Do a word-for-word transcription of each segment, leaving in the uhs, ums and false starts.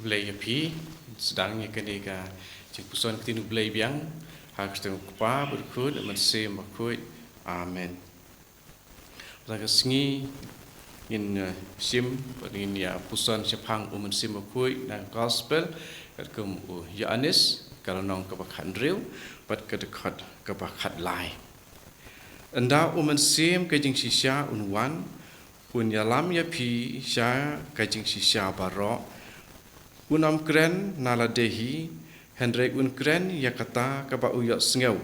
Blei ïa phi. Sdang ïa kane ka jingpuson ka ktien U Blei biang. Ha ka kyrteng U Kpa, bad U Khun, bad U Mynsiem Bakhuid. Amen. Bad ha ka sngi ngin, eh, shim, bad ngin ïa puson shaphang U Mynsiem Bakhuid na ka Gospel katkum u Ïoannis, ka lynnong kaba khathynriew, bad ka dkhot kaba khatlai. Ynda U Mynsiem ka jingshisha un wan, un ïalam ïa phi sha ka jingshisha baroh. Un ym kren na lade hi, hynrei un kren ïa kata kaba u ïohsngew,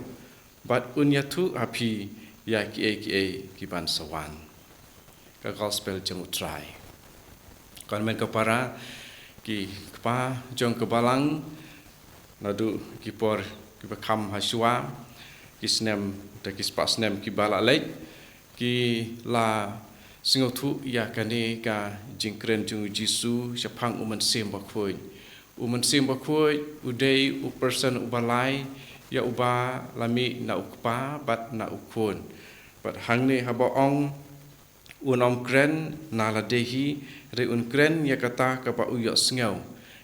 bad un ïathuh ha phi ïa kiei kiei ki ban sa wan. Ka Gospel jong U Trai. Ko hynmen ko para, ki kpa jong ka balang, naduh ki por kiba kham hashwa, ki snem, da ki spah snem kiba la leit, ki la sngewthuh ïa kane ka jingkren jong U Jisu shaphang U Mynsiem Bakhuid. U Mynsiem Bakhuid u dei u person uba lai, ïa uba la mih na U Kpa bad na U Khun. Bad hangne haba ong, un ym kren na lade hi, hynrei un kren ïa kata kaba u ïohsngew.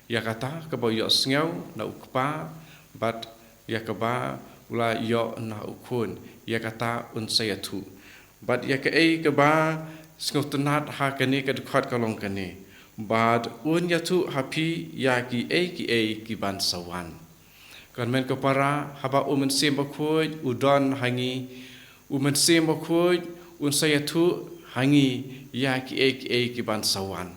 Ïa kata kaba u ïohsngew na U Kpa, bad ïa kaba u la ïoh na U Khun, ïa kata un sa ïathuh. Bad ïa kaei kaba sngewtynnat ha kane ka dkhot ka long kane. Bad un ïathuh ha phi ïa kiei kiei ki ban sa wan. Ko hynmen ko para, haba U Mynsiem Bakhuid u don ha ngi, U Mynsiem Bakhuid un sa ïathuh ha ngi ïa kiei kiei ki ban sa wan.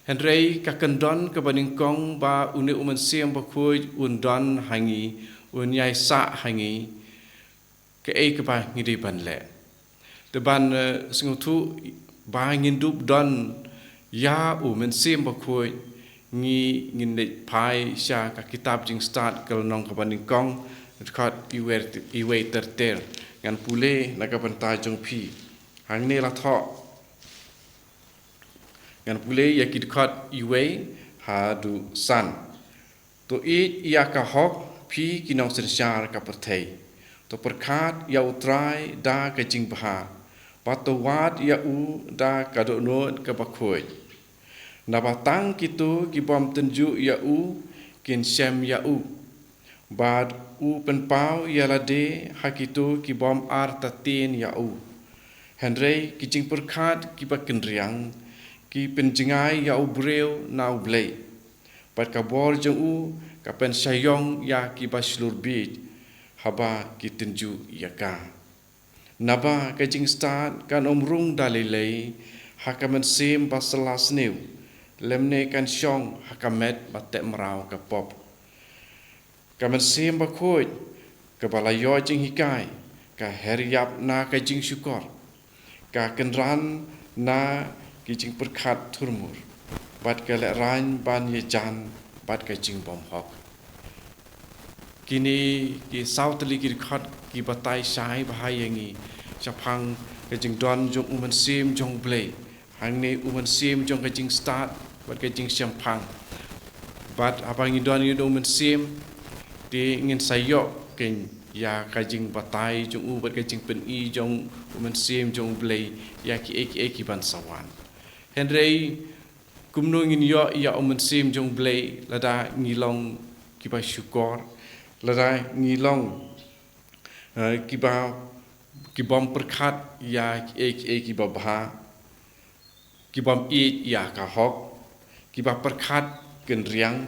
Hynrei ka kyndon kaba nyngkong ba une U Mynsiem Bakhuid un don ha ngi, un ïai sah ha ngi, kaei kaba ngi dei ban leh. Te ban, eh, sngewthuh ba ngin dup don ïa U Mynsiem Bakhuid, ngi, ngin leit phai sha ka kitab Jingstad ka lynnong kaba nyngkong, dkhot iwei, iwei ter ter. Ngan pule na ka bynta jong phi. Hangne la thoh. Ngan pule ïa ki dkhot iwei haduh san. To ïeit ïa ka hok, phi ki nongsynshar ka pyrthei. To pyrkhat ïa U Trai da ka jingbha, bad to wad ïa u da ka dohnud kaba khuid. Naba tang kito ki bym tynjuh ïa u kin shem ïa u, bad u pynpaw ïa lade ha kito ki bym artatien ïa u. Hynrei ki jingpyrkhat kiba kynriang ki pynjngai ïa u briew na U Blei, bad ka bor jong u ka pynshaiong ïa kiba shlur bieit haba ki tynjuh ïa ka. Naba ka jingstad kan ym rung da lei lei ha ka mynsiem ba sylla sniew, lymne kan shong ha ka met ba teh mraw ka pop. Ka mynsiem bakhuid kaba la ïoh jinghikai ka her ïap na ka jingshukor, ka kynran na ki jingpyrkhat thurmur, bad ka lehraiñ ban ïajan bad ka jingbymhok. Kine ki saw tylli ki dkhot ki batai shai bha ïa ngi shaphang ka jingdon jong U Mynsiem jong U Blei. Hangne U Mynsiem jong ka jingstad bad ka jingshemphang. Bad haba ngi don ïa U Mynsiem, te ngin sa ïoh kein ïa ka jingbatai jong u bad ka jingpyni jong U Mynsiem jong U Blei ïa kiei kiei ki ban sa wan. Hynrei kumno ngin ïoh ïa U Mynsiem jong U Blei lada ngi long kiba shukor, lada ngi long, eh, kiba, ki bym pyrkhat ïa kiei kiei kiba bha, ki bym ïeit ïa ka hok, kiba pyrkhat kynriang,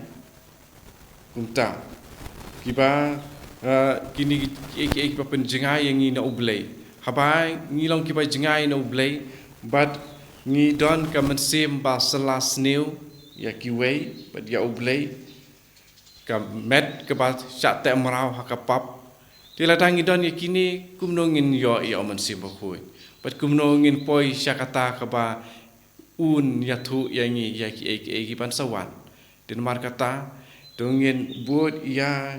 kumta kiba, eh, kine kiei kiei kiba pynjngai ïa ngi na U Blei. Haba ngi long kiba jngai na U Blei, bad ngi don ka mynsiem ba sylla sniew ïa kiwei bad ïa U Blei, ka met kaba shah teh mraw ha ka pap. Te lada ngi don ïa kine, kumno ngin ïoh ïa U Mynsiem Bakhuid? Bad kumno ngin poi sha kata kaba un ïathuh ïa ngi ïa kiei kiei ki ban sa wan? Te namar kata, to ngin bud ïa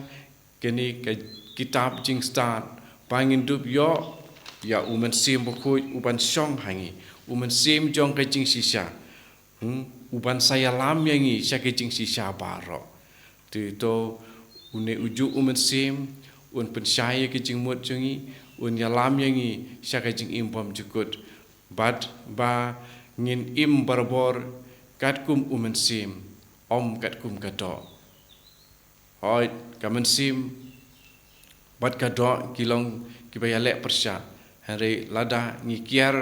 kane ka kitab Jingstad ba ngin dup ïoh ïa U Mynsiem Bakhuid u ban shong ha ngi, U Mynsiem jong ka jingshisha. Hmm, u ban sa ïalam ïa ngi sha ka jingshisha baroh. Te to une ujuh U Mynsiem un pynshai ïa ka jingmut jong ngi, un ïalam ïa ngi sha ka jingim bymjukut. Bad ba ngin im barabor katkum U Mynsiem. ym katkum ka doh. Hooid, ka mynsiem bad ka doh ki long kiba ïaleh pyrshah. Hynrei lada ngi kiar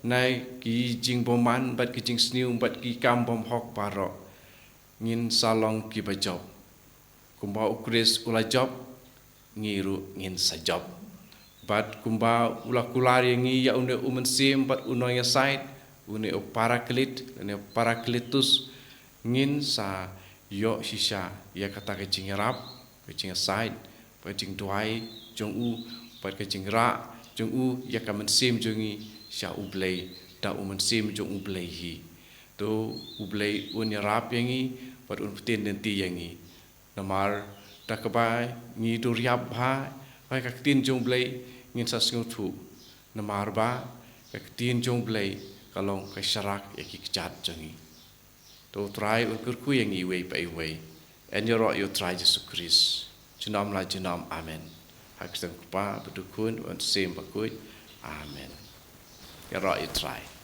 na ki jingbymman bad ki jingsniew bad ki kam bymhok baroh, ngin sa long kiba jop. Kumba u Khrist u la jop, ngi ruh ngin sa jop. Bad kumba u la kular ïa ngi ïa une u mynsiem bad u nongïasaid, une u paraklit, une u parakletos, ngin sa ïoh shisha ïa kata ka jingïarap, ka jingïasaid, ka jingduwai jong u, bad ka jingrah jong u ïa ka mynsiem jong ngi sha u Blei, da u mynsiem jong u Blei hi. To u Blei un ïarap ïa ngi, bad un pyntieng lynti ïa ngi. Namar da kaba ngi duriap bha ïa ka ktien jong u Blei, ngin sa sngewthuh. Namar ba ka ktien jong u Blei ka long ka sharak ïa ki kjat jong ngi. To u Trai un kyrkhu ïa ngi iwei pa iwei. Yn ïaroh ïa u Trai Jisu Khrist junom la junom. Amen. Ha ka kyrteng u Kpa bad u Khun bad u Mynsiem Bakhuid. Amen. Ïaroh ïa u Trai.